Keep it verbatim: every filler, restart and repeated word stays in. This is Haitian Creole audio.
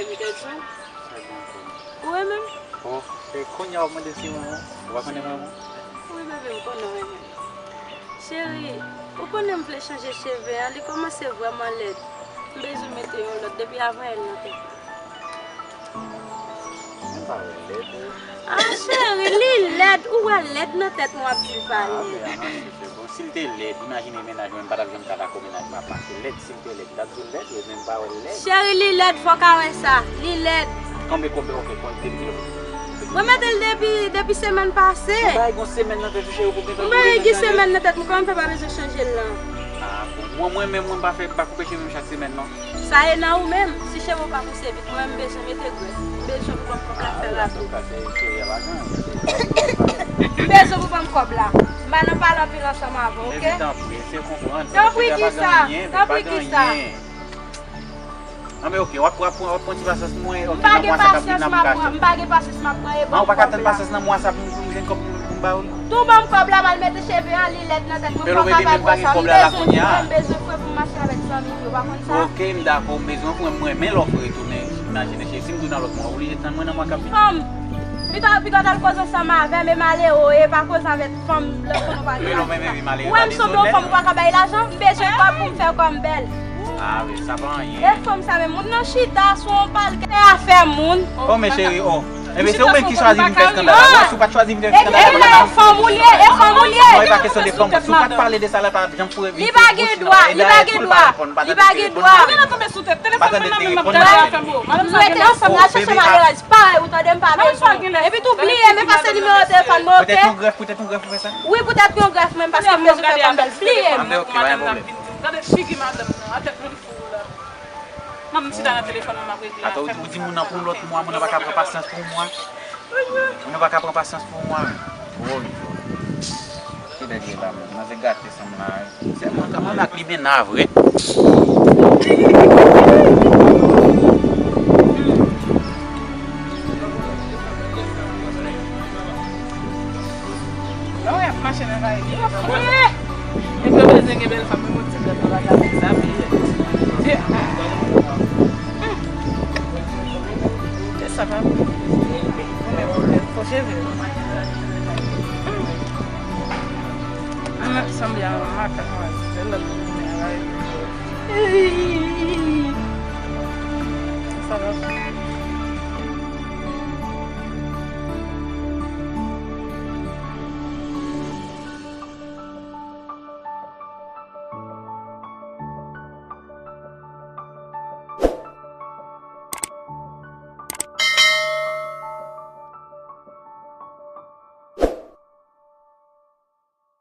M te di w. Ou renmen m? Oh, e kounye a w ap mande si m renmen w? Ou pa konnen m renmen w? Wi, bebe, m konnen w renmen m. Cheri, ou konnen m vle chanje cheve a, li kòmanse vrèman lèd. M bezwen mete yon lòt depi avanyè l nan tèt mwen. Mwen pa wè l lèd, wi. Ah, cheri, li lèd, ou wè lèd nan tèt mwen w ap di l pa lèd. Ah, men, ah, non, cheri, bon, si l te lèd, imajine mennaj mwen, m pa t ap janm ka dakò mennaj mwen ap mache lèd, si l te lèd. Gad sou lèd, wi, men m pa wè l lèd. Cheri, li lèd, fò w ka wè sa. Li lèd. Konbyen, konbyen, ok, konbyen, depi kilè? Mwen mete l depi, depi semèn pase. Mwen pa gen yon semèn nan tèt ou, cheri, pou gentan. Mwen gen semèn nan tèt mwen, kòman m fè pa bezwen chanje l lan? Ah, bon. Mwen, mwen menm, mwen pa fè, pa koupe cheve m chak semèn, non. Sa e nan ou menm. Si cheve w pa pouse vit, mwen, m bezwen mete grèf. M bezwen pou ban m kòb la fè rapid. Ah, wi, an tou ka, cheri, cheri a pa gen anyen, cheri. M bezwen pou ban m kòb la. M pa nan pale anpil ansanm avè w, ok? Baby, tanpri, eseye konprann. Tanpri kisa? Tanpri kisa? Anben, ok, w ap, w ap, w ap pran ti pasyans pou mwen, ok, nan mwa sa k ap vin la pou m ka achte. M pa gen pasyans m ap pran, e ban m kòb la. Ah, ou pa ka tann pasyans nan mwa sa pou m, pou m jwenn kòb pou m, pou m ba ou li? Tou ban m kòb la, m al mete cheve an, li lèd nan tèt mwen, fò w ka bay bwè sa. M bezwen, m bezwen fre pou m mache avèk zanmi m, yo pa konn sa. Ok, m dakò, m bezwen fre, m renmen lè w fre tou, men imajine, cheri, si m tounen lòt mwa, ou oblije tann mwen nan mwa k ap vini. Fanm, pito, pito w t al koze ansanm avè m, e malere, e pa koze avèk fanm lòt fanm ou pa gen lajan. Ou wè m sanble yon fanm ou pa ka bay lajan, m bezwen kòb pou m fè kò m bèl. Ah, men sa pa anyen. E fanm sa menm, moun nan chita sou yon palke, se afè moun. Oh, men cheri, oh. Ebyen, se ou menm ki chwazi vin fè eskandal la. Wè, si w pa t chwazi vin fè eskandal la, e fanm ou l ye, e fanm ou l ye. Non, e pa kesyon de fanm. Si w pa t pale de sa la, pa t janm foure vin. Li pa gen dwa, li pa gen dwa. Li pa gen dwa. Pa tande telefòn nan. M rete ansanm, n al chèche malerèz. Parèy ou tande m pa bezwen. Epi tou bliye m efase nimewo telefòn mwen, ok? Poutèt yon grèf, poutèt yon grèf ou fè sa? Wi, poutèt yon grèf menm, paske m bezwen fè kò m bèl. Bliye m. Anben, ok, pa gen pwoblèm. Gade figi madanm nan, atè pran fou la. Manman m chita nan telefòn mwen, m ap regle afè m. Atò, ou di moun nan pou lòt mwa, moun nan pa ka pran pasyans pou mwa. Moun nan pa ka pran pasyans pou mwa. Woy. Kilè l ye la menm? Manzè gate. Sa m la, se mwen, mwen ak li byen la vre. Lè w ap mache nan lari, li ap fouye. Epi yo bezwen gen bèl fanm, men moun ti bèl nan bagay sa, pi. Se sa pa bon. Ou menm ou fò cheve. Mwen sanble a yon makak, mwen se lòt moun mwen anraje.